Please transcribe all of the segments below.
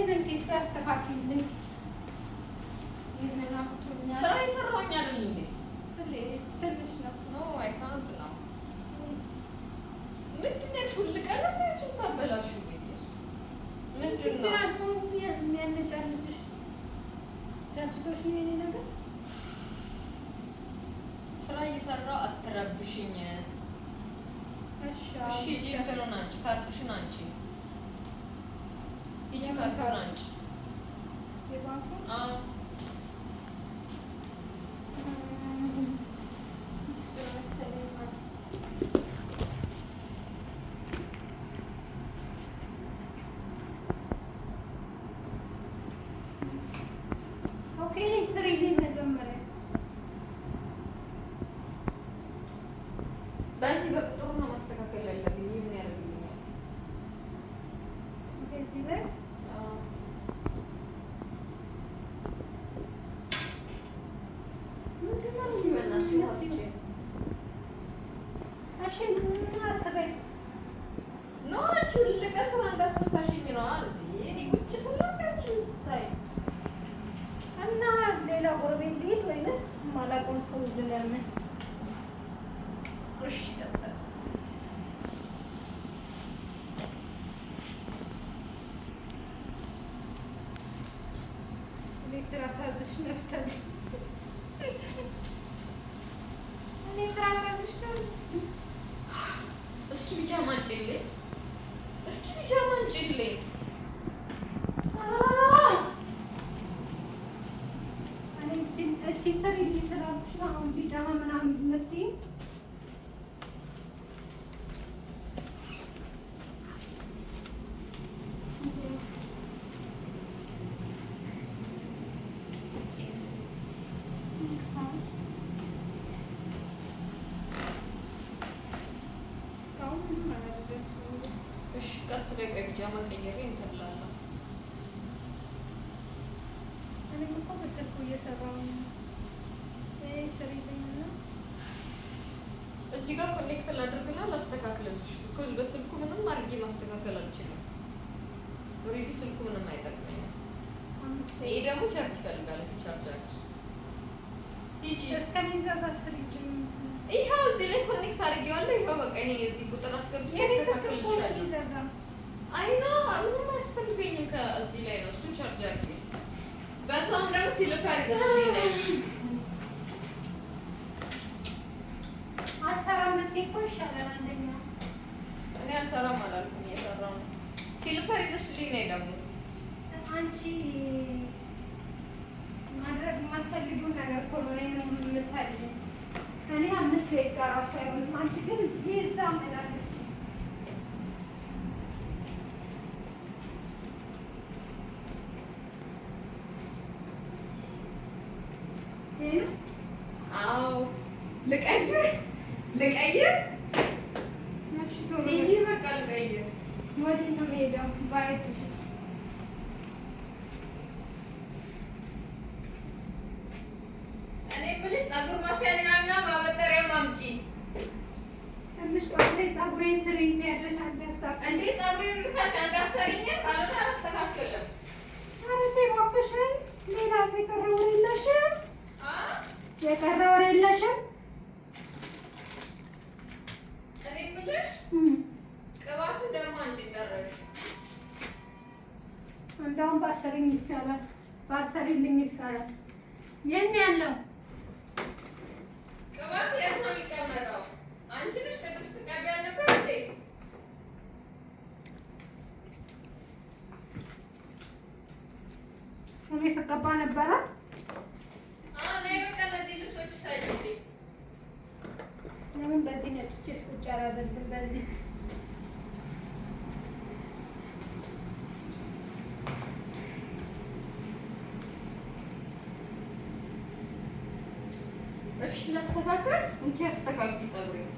ዝም ኪስ አስተካክልልኝ። ይህንን አምጥቶኛል። ስራ የሰራሁኝ አይደል እንዴ? Please ትንሽ ነው። ኖ አይ ካንት ነው። ምንድን ነው ሁል ቀን ነው ታበላሹ? ምንድን ነው የሚያነጫንጭሽ? ሰልችቶሽ ነው የእኔ ነገር? ስራ እየሰራሁ አትረብሽኝ። እሺ እሺ ሂጂ፣ እንትኑን አንቺ፣ ካርድሽን አንቺ ሂጂ፣ ካርዱን አንቺ። የባንኩን? አዎ። መሰለኝ ማለት። Okay፣ ስሪልኝ መጀመሪያ። በዚህ በቁጥሩ ነው ማስተካከል ያለብኝ። ይህ ምን ያደርግልኛል? እዚህ ላይ። አዎ። ምንድን ነው? እስኪ በእናትሽ ውሃ ስጪኝ። እሺ አትበይ። No፣ አንቺ ሁል ቀን ስራ እንዳስፈታሽኝ ነው። እንዴ፣ እኔ ቁጭ ስላላችሁ ታይ። እና ሌላ ጎረቤት ልሂድ ወይንስ ማላውቀውን ሰው ልለምን? እሺ ያስተካክል። እኔ ስራ ሳዝሽ ነፍታለሁ። እኔ ስራ ሳዝሽ ነው። እስኪ ቢጃማ አንጪልኝ። እስኪ ቢጃማ አንጪልኝ። እኔ እቺ ስሪልኝ ስላልኩሽ ነው አሁን ቢጃማ ምናምን የምትይኝ። እስካሁን ምንም አላደረግሽም። እሺ ቀስ በይ፣ ቆይ ቢጃማ ቀይሬ እንትን እላለሁ። እኔም እኮ በስልኩ እየሰራሁ ነው። ይሄ ስሪልኝ እና እዚህ ጋር connect ላድርግና ላስተካክልልሽ። Because በስልኩ ምንም አድርጌ ማስተካከል አልችልም። Already ስልኩ ምንም አይጠቅመኝም። 5 ይሄ ደግሞ charge ይፈልጋል። ቻርጅ አድርጊ። ሂጂ። እስከሚዘጋ ስሪልኝ። ይኸው እዚህ ላይ connect አድርጌዋለሁ። ይኸው በቃ ይሄ እዚህ ቁጥር አስገብቼ የኔ ስልክ እኮ ነው አስተካክልልሻለሁ። የሚዘጋ። አይ no፣ ምንም አያስፈልገኝም። ከዚህ ላይ ነው፣ እሱን charge አድርጌ በዛውም ደግሞ slipper ይዘሽልኝ ነይ። አልሰራም ብትይ እኮ ይሻላል። አንደኛ እኔ አልሰራም አላልኩም፣ እየሰራሁ ነው። Slipper ይዘሽልኝ ነይ ደግሞ። አንቺ ማድረግ የማትፈልጊውን ነገር እኮ ነው እኔን የምታድሪው። እኔ 5 ደቂቃ እራሱ አይሆንም። አንቺ ግን እዚህ እዛ እምላለሁ። ይሄ ነው። አዎ፣ ልቀይር ልቀይር። እሺ ቶሎ። ሂጂ በቃ ልቀይር። ወዴት ነው የምሄደው? ባይብሽስ? እኔ የምልሽ ፀጉር ማስያዣና ማበጠሪያ አምጪ። ትንሽ ቆይተሽ ፀጉሬን ስሪኝ ትያለሽ አንቺ አታውቂም። እንዴ፣ ፀጉሬን ልታች እንዳሰሪኝም ካልሆነ አላስተካክልም። ኧረ ተይ እባክሽን፣ ሌላ ሰው የቀረ ወሬ የለሽም? አ የቀረ ወሬ የለሽም? እኔ የምልሽ ቅባቱ ደግሞ አንቺ ደረሽ። እንደውም ባሰሪኝ ይሻላል፣ ባሰሪልኝ ይሻላል። የት ነው ያለው? ቅባቱ የት ነው የሚቀመጠው? አንቺ ነሽ ቅድም ስትቀቢ አልነበር እንዴ? እኔ ስቀባ ነበረ። አ ነይ በቃ እነዚህ ልብሶች ውሰጂልኝ። ለምን በዚህ ነጭቼሽ ቁጭ አላደርግም? በዚህ። እሺ ላስተካከል። እንኪ አስተካክዪ ፀጉሬን።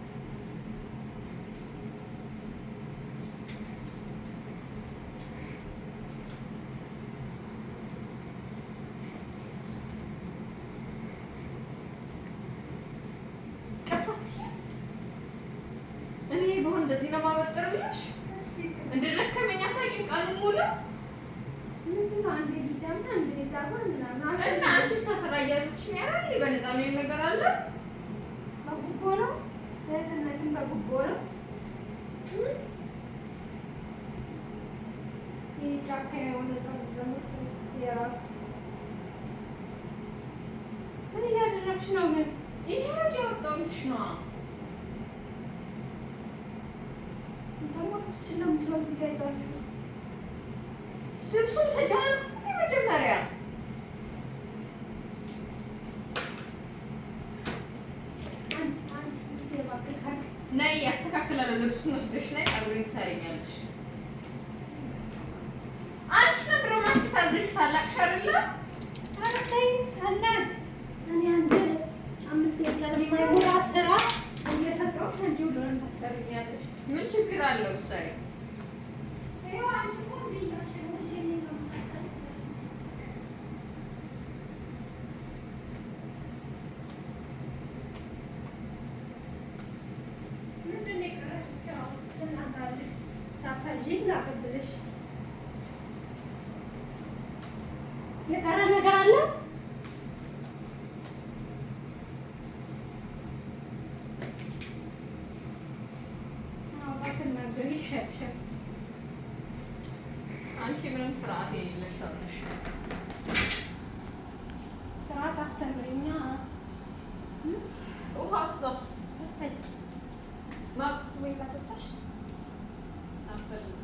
ቀስ አትይም? እኔ በሆን እንደዚህ ነው የማበጥርልሽ። እንደደከመኝ አታውቂም ቀኑን ሙሉ። ምንድን ነው አንዴ ቢጃማ አንዴ ጸጉር ምናምን እና አንቺ ስራ እያዘዝሽ ነው ያለ በነፃ ነው ነገር አለ። በጉቦ ነው እህትነትን በጉቦ ነው። ይህ ጫካ የሆነ ጸጉር ደግሞ የራሱ ምን እያደረግሽ ነው ግን? ይሄው እያወጣሁልሽ ነው። ደግሞ ልብስሽን ለምንድን ነው እዚህ ጋር የጣልሽው? ልብሱን ሰጃ አላልኩም መጀመሪያ? አንድ አንድ የባንክ ካርድ ነይ ያስተካክላለሁ። ልብሱን ወስደሽ ነይ፣ ፀጉሬን ትሰሪኛለሽ። አንቺ ነበር ማን ታዘሽ ታላቅሽ አይደለ? ኧረ ተይ ታላቅ እኔ አንድ 5 ደቂቃ ለማይሞላ ስራ እየሰጠሁሽ አንቺ ሁሉንም ታሰሪኛለሽ። ምን ችግር አለው? ሰሪ ይኸው አንቺ እኮ እምቢ እያልሽ ነው። ሁሌ እኔን ነው የምታሰሪው። ምንድን ነው የቀረሽ? አሁን ትናገራለሽ። ሳታይኝ ላቀብልሽ። የቀረ ነገር አለ? አዎ፣ ባትናገሪ ይሻልሻል። አንቺ ምንም ስርዓት የሌለሽ ሰው ነሽ። ስርዓት አስተምሪኛ። ውሃ እሷ ጠጪ ማ ወይ ላጠጣሽ? አልፈልግም።